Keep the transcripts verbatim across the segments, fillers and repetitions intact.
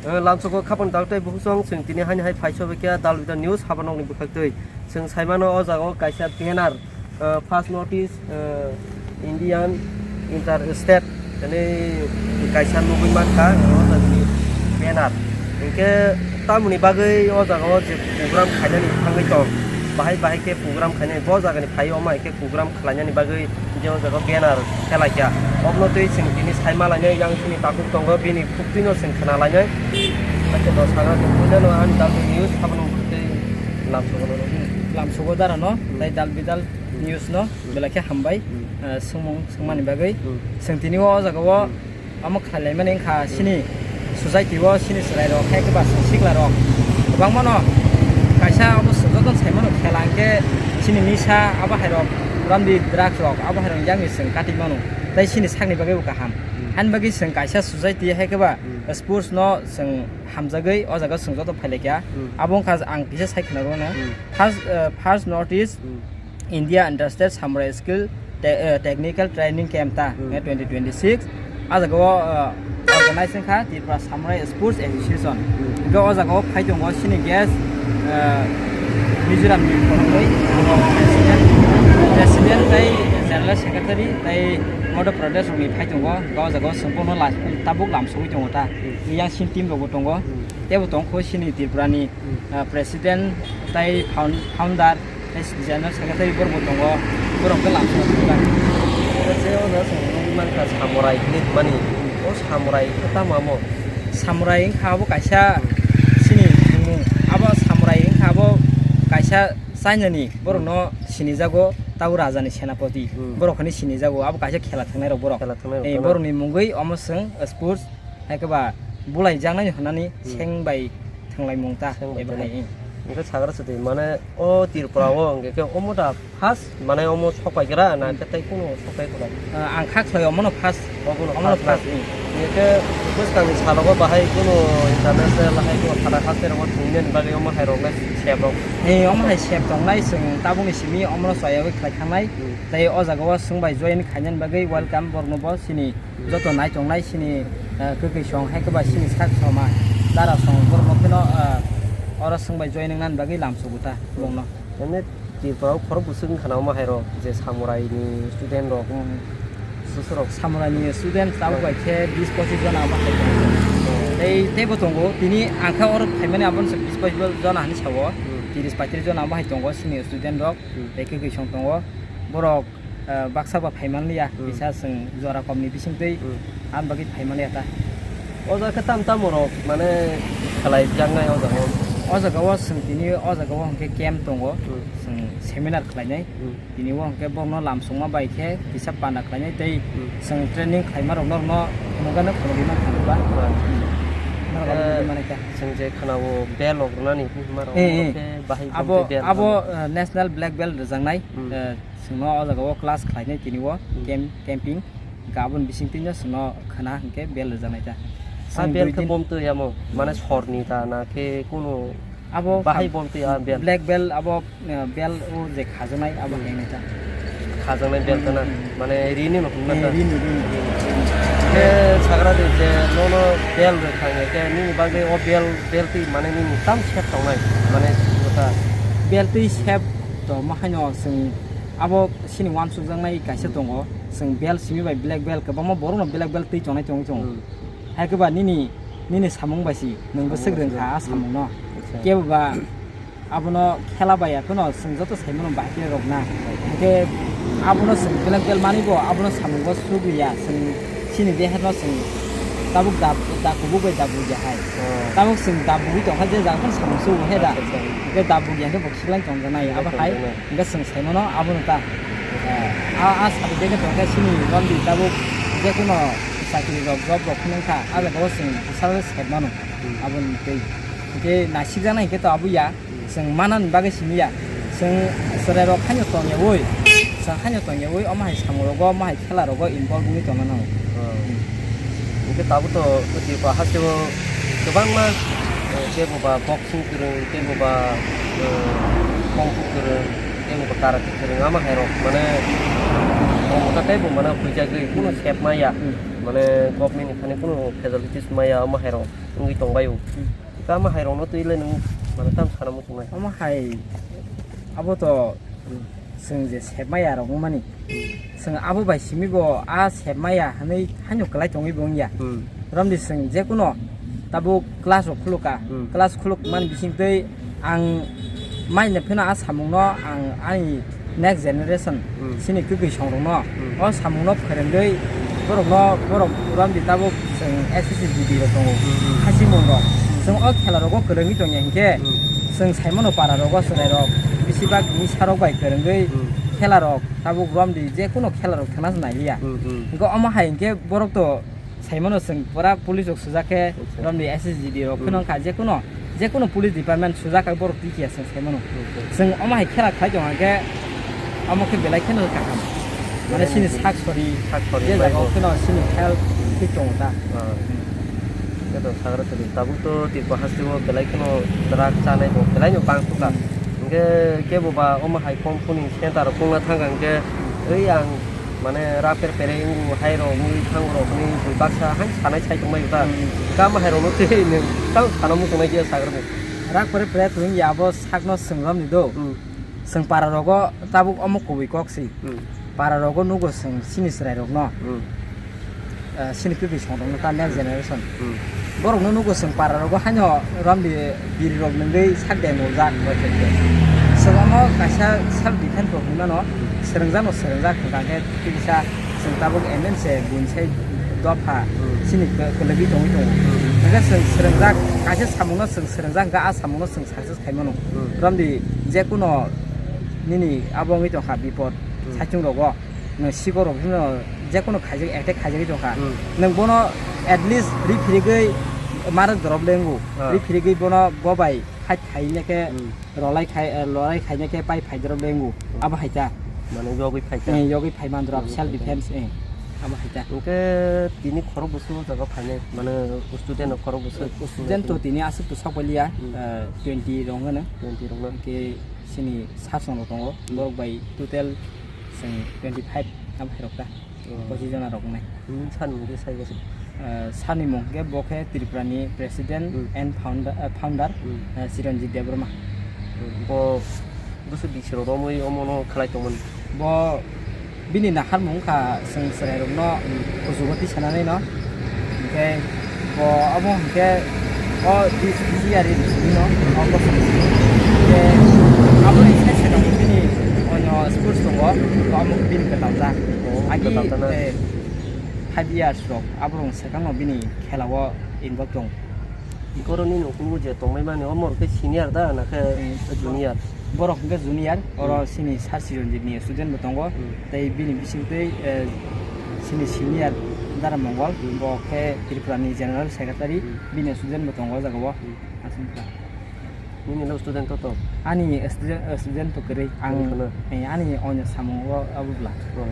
Eh, lamsoko khapang daltai bukhusong, chwng tini haini hai phaiso bekya dal bidal news habanokni bwkhaktwi. Chwng saimano o jaga o kaisa banner, eh, first notice, eh, Indian inter state, tini kaisa nugwi mankha o jagani banner. Hinkhe tamoni bagwi o jaga o je program khainani thangwi tong, bahai bahai khe program khainani bo jagani phai o mai khe program khlainani bagwi je o jaga o banner khelaikha. Obno twi chwng tini saimalainai yang chini takhuk tongo, bini khuktwino chwng khnalainai. Hakhe bo sakha chwng puilano ani dalni news abono tei lamsogo no. Lamsogo dara no, tei dal bidal news no belai khe hambai, eh, swngmung swngmani bagwi. Chwng tini o jaga o omo khlailaimani wngkha chini society o chini chwrairok, hai khe ba chwng siklarok kwbangmano kaisa omo chwng joto saimano khela hwnkhe chini nisa abo hairok, ramdi drugs rok abo hairok yakni chwng kati mano, tei chini sakni bagwi bo kaham. Ani bagwi chwng kaisa society hai khe ba sports no chwng hamjagwi o jaga chwng joto phailaikha. Abo wngkha ang kisa sai khwnarwno. First, eh, first notice India Interstate Samurai Skill Te-, eh, Technical Training Camp ta, eh, twenty twenty-six. A jaga o, eh, organize wngkha Tripura Samurai Sports Association. Hingke o jaga o phai tongo chini guest, eh, Mizoram ni khoroknwi, president, president tei general secretary tei Madhya Pradesh rokni phai tongo. Hingke o jaga o chwng bono la-, tabuk lamsogwi tongo ta. Yang chini team rokbo tongo. Teibo tongkho chini Tripura ni, eh, president tei found-, founder. Tei general secretary borok bo tongo, borok khe lamsok thangkha. Oro se o jaga chwng nugwi mankha samurai hinwi hwnmani. O samurai khe tamo amo? Samurai wngkha abo kaisa chini thwngmung. Abo samurai wngkha abo kaisa China ni borokno sinijago tabo raja ni senapati. Borok hinwi sinijago, abo kaisa khela thangnairok borok. Khela thangnairok. Eh, borokni mungwi omo chwng sports. Hai khe ba bulai jaknai hwnani seng bai thanglaimung ta. Seng bai eba thanglaimung. Hai, eh. Hingke sagra sadi, mane, o Tripura o hingke khe omo da first, mane, omo sok pai gra na khe tei kuno sok pai gra? Ah, ang kha khlai omono first. Omono first na? Omono first, eh. Hingke bwskangni salogo bahai kuno international hai kuno phara haste rogo thwngmani bagwi omo hai rok lai sep rok. Eh, omo hai sep tongnai chwng tabukni simi omono chayagwi khlai khangnai. Tei o jaga o chwng bai join khainani bagwi welcome borokno bo chini joto naitongnai chini, eh, kwkwi song hai khe ba chini sak soma dara song borokno pheno, eh, oro chwng bai join wngnani bagwi lamsogo ta borokno. Emne Tripura o khorok bwswk wngkha na omo hai rok je samurai ni student rok. Susurok. Samurai ni student tabuk bai khe bis pochis jona abo hai tongo. Tei teibo tongo tini ang khe oro phaimani abo se bis pochis jona hinwi sao. Tiris paitris jona abo hai tongo chini student rok. Tei kwkwi song tongo borok. Ah, baksa ba phaimanliya, kisa chwng jora komni bisingtwi, hmm, ang bagwi phaimanliya ta. O jaga khe tam tamo rok, mane, khlai jaknai o jaga o? O jaga o chwng tini o jaga o hwnkhe camp tongo, hmm, chwng seminar khlainai. Hmm. Tini o hwnkhe borokno lamsongma bai khe kisa panda khlainai tei, hmm, chwng training khlaima rok norokno phunukgano phunugwi mankha ba. Hmm. Norok, eh, abo manai kha. Chwng je khwnao bel rok rwnani hinma rok, eh, eh, khe bahai abo, bel abo, rwnani, eh, national black belt rwjaknai, hmm, eh, Chwngno o jaga o class khlainai tini o, hmm, camp, camping. Hwnkhe aboni bisingtwino chwngno khwna hwnkhe bel rwjaknai ta. Ah, chwng bel dui khe din bomtwi amo, mane, hmm, sorni ta na khe kunu abo bahai kha-, bomtwi a bel? Black bel abo, eh, bel o je khajaknai abo, hmm, khajaknai ta. Khajaknai bel ta na? Hmm, hmm. Mane rini no hwnna ta? Eh, rini, rini. Khe sagra de je nono bel rwkha hwnkhe nini bagwi o bel, bel twi mane nini tam sep tongnai mane ta? Bel twi sep tongma haino chwng Abo chini uansukjaknai kaisa tongo, chwng belt simi bai black belt kwbangma borokno black belt twi tongnai tongwi tongo. Hmm. Hai khe ba nini, nini samung bai si, nwng bwswk rwng kha a samungno. Acha. Kebo ba abono khela bai ya phano chwng joto sai mano bahai khe rwkna. Hwnkhe abono chwng black belt manwi bo abono samungo sugwi ya, chwng chini deharno chwng tabuk dab-, da kubuk bai dabwi ya hai. Oh. Tabuk chwng dabwi tongkha je jaga phano samung sugo he da. Acha, acha. Hwnkhe dabwi ya hwnkhe bo khiklai tongjaknai abo hai. Tongjaknai. Hingke chwng sai mano abono ta. Eh, a, a sari de khe tongkhe chini Nandi tabuk je kono chakri rok, job rok phunuk kha, a jaga o chwng bwsalo se mano. Hmm. Aboni tei. Hingke naisik jaknai hingke to abo ya, hmm, chwng manani bagwi simi ya. Hmm. Chwng chwrai rok haino tong ya oi, chwng haino tong ya oi, omo hai samung rogo, omo hai khela rogo involve wngwi tongna nango. Oh. Hmm. Hingke tabuk to Tripura hasteo kwbangma, eh, kebo ba boxing kwrwng, kebo ba, eh, kung fu kwrwng, kebo ba karate kwrwng, ama hai rok mane Omo tei bo mana huijagwi kuno sep maya. Hmm. Mane government ni thani kuno facilities maya omo hai rok wngwi tongbaio. Hmm. Tamo hai rokno twi le nwng mane tam sana muchungnai. Omo hai abo to chwng je sep maya rok wngmani. Chwng abo bai simi bo a sep maya hwnwi haino kwlai tongwi bo wngya. Hmm. Romdi chwng jekuno tabuk class rok khulukha. Hmm. Class khuluk man bising twi ang mai pheno a samungno ang ani next generation, hmm, chini kwkwi songrokno, hmm, o samungno pherengwi borokno, borok romdi tabuk chwng S S C G D rok tongo, hmm, hmm, hachimung rok. Hmm. Chwng o khela rogo kwrwngwi tongya hinkhe, hmm, chwng saimano para rogo chwrai rok bisi bak nisa rok bai kwrwngwi, hmm, khela rok tabuk romdi jekuno khela rok thangna se nailiya. Hmm, hmm. Hinkhe omo hai hinkhe borok to saimano chwng pura police rok sujak khe, acha, romdi S S G D rok, hmm, pheno wngkha jekuno, jekuno police department sujak khe borok tikhiya chwng saimano. Acha. Chwng omo hai khela khlai tongkha khe omo khe belai kheno kaham. Mane belai chini kheno sak sori, sak sori je bai jaga o bo. Pheno chini health thik tongo ta. Ah. Hmm. Khe to sagra sori tabuk to Tripura haste o belai kheno drug chanai bo belai no bangkha. Hmm. Hinkhe kebo ba omo hai company center rok wngna thangkha hinkhe, hmm, ei ang mane rapher pere wngwi hai rok wngwi thango rok hwnwi bui baksa hai sanai sai tongmai ta. Hmm. Tamo hai rokno tei nwng tamo sana muchungnai khe sagra bo. Rak pore pore twing ya abo sakno swngromni do. Hmm. Chwng para rogo tabuk omo kubui kok si. Hmm. Para rogo nugo chwng chini chwrai rokno. Hmm. Eh, chini kwkwi song rokno ta next generation. Hmm. Borokno nugo chwng para rogo haino romdi biri rok nwngwi sak de nujak. Acha, acha. Chwng omo kaisa self defense rok hinmano, hmm, swrwngjakno swrwngjak hwnkha khe kisa chwng tabuk M N C buini sai dopha, hmm, chini kwlwgwi tongwi tongo. Hmm. Hwnkhe chwng swrwngjak, kaisa samungno chwng swrwngjak hwnkhe a samungno chwng success khaimano. Hmm. Romdi jekuno nini abo wngwi tongkha bipod, hmm, saichung rogo. Nwng sigo rok hino jekono khaijak attack khaijagwi tongkha. Hmm. Nwng bono at least ri phirigwi marok drop lengo. Ah. Ri phirigwi bono bo bai fight khaina khe, hmm, rolai khai, eh, lorai khaina khe pai phai drop lengo. Hmm. Abo hai ta. Mane yogwi phai ta. Eh, yogwi phai man drop, yogwi self phai ta. Defense, eh. Abo hai ta. Hwnkhe tini khorok bwswk o jaga phainai, mane student rok khorok bwswk? Student to tini aswk to sok pailiya, hmm, eh, twenty rok hwno. Twenty rok no. Hwnkhe chini sir song rok tongo, hmm, borok bai total chwng twenty five abo hai rok ta. Oh. Pochis jona rok wngnai. Hmm, sir ni mung khe sai gasi? Eh, sir ni mung khe bo khe Tripura ni president, hmm, and founder, eh, founder, hmm, eh, Chiranjit Debbarma. Hmm, bo bwswk bisi rok romwi omo no khlai tongmani? Bo bini naharmung wngkha chwng chwrairokno, hmm, kuchugo tisananino. Hinkhe bo omo hinkhe o bis-, bisi yari ni simi no, o bosong simi. Hinkhe aboni sai sai tongo bini onyo sports tongo, omo bini kwtalta. Oh, agi, kwtalta na? Eh, five years rok aborok swkangno bini khelao involve tongo. Boroni nokhugo je tongmani, omo khe senior da, na khe, hmm, junior? Borok hwnkhe junior, oro, hmm, chini Sir Chiranjit ni student bo tongo, hmm, tei bini bisingtwi, eh, chini senior Dara Mongol, hmm, bo khe Tripura ni General Secretary, hmm, bini student bo tongo o jagao. Hmm. Aswk. Nini no student to to? Ani student, student to kwrwi. Ang, kwrwi kheno? Eh, ani onyo samung o abo bwla. Oh.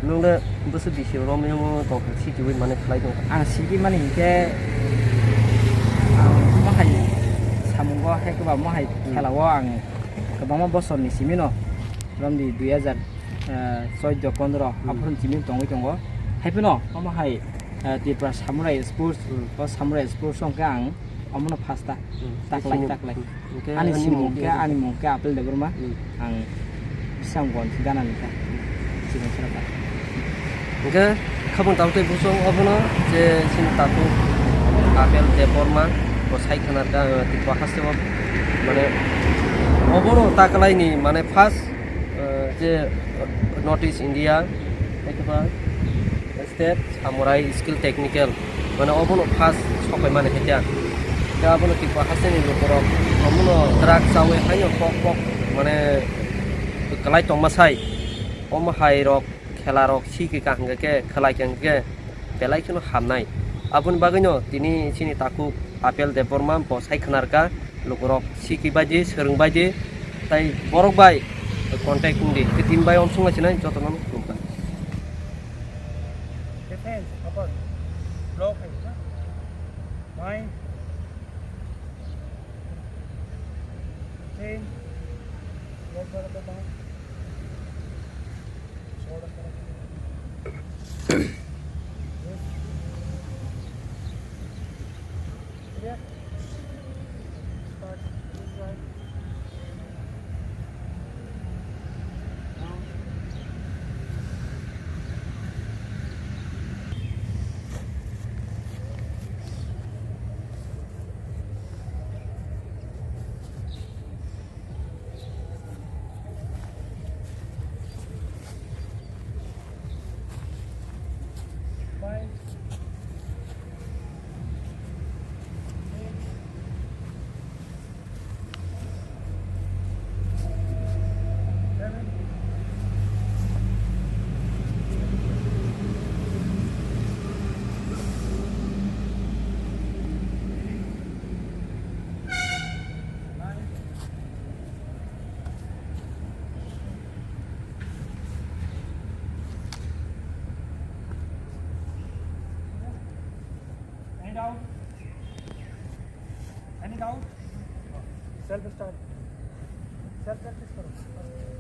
Nwng le bwswk bisi romwi omo tongthok sikiwi mane khlai tong? Ang sikimani hinkhe ang mohai samungo hai kwbangma hai, hmm, khelao ang kwbangma bosorni simino romdi dui hajar, eh, chauddho pondro, hmm, aphuru simi tongwi tongo. Haiphano omo hai, eh, Tripura Samurai Sports, hmm, o Samurai Sports o hwnkhe ang omono first ta. Hmm. Taklai, taklai. Hmm. Hwnkhe ani ani simung mung khe, khe? Ani mung khe Apel Debbarma. Hmm. Ang Bisramganj gana ni kha. Chini kheno kha. Hwnkhe khabang tang tei busong obono je chini takhuk Apel Debbarma bo sai khna kha, eh, Tripura haste o mane obono taklai ni mane first, eh, je North East India, hai khe ba state Samurai Skill Technical, mane obono first sokaimani hai khe. Khe abono Tripura hasteni lukurok omono drug chawi haino kok kok mane kwlai tongma sai. Omo hai rok khela rok sikhi ka hwnkhe khe, khlai khe hwnkhe belai kheno hamnai. Aboni bagwino tini chini takhuk Apel Debbarma bo sai khna rwkha. Lukurok sikhi bai di, swrwng bai di, tai borok bai contact wng di. Khe tini bai omsong lai sinai jotono khulumkha. Defense, upper, block hai na? Mine, chain, block bara kata, sword bara kata. Any doubt? Any doubt? Self start. Self practice करो.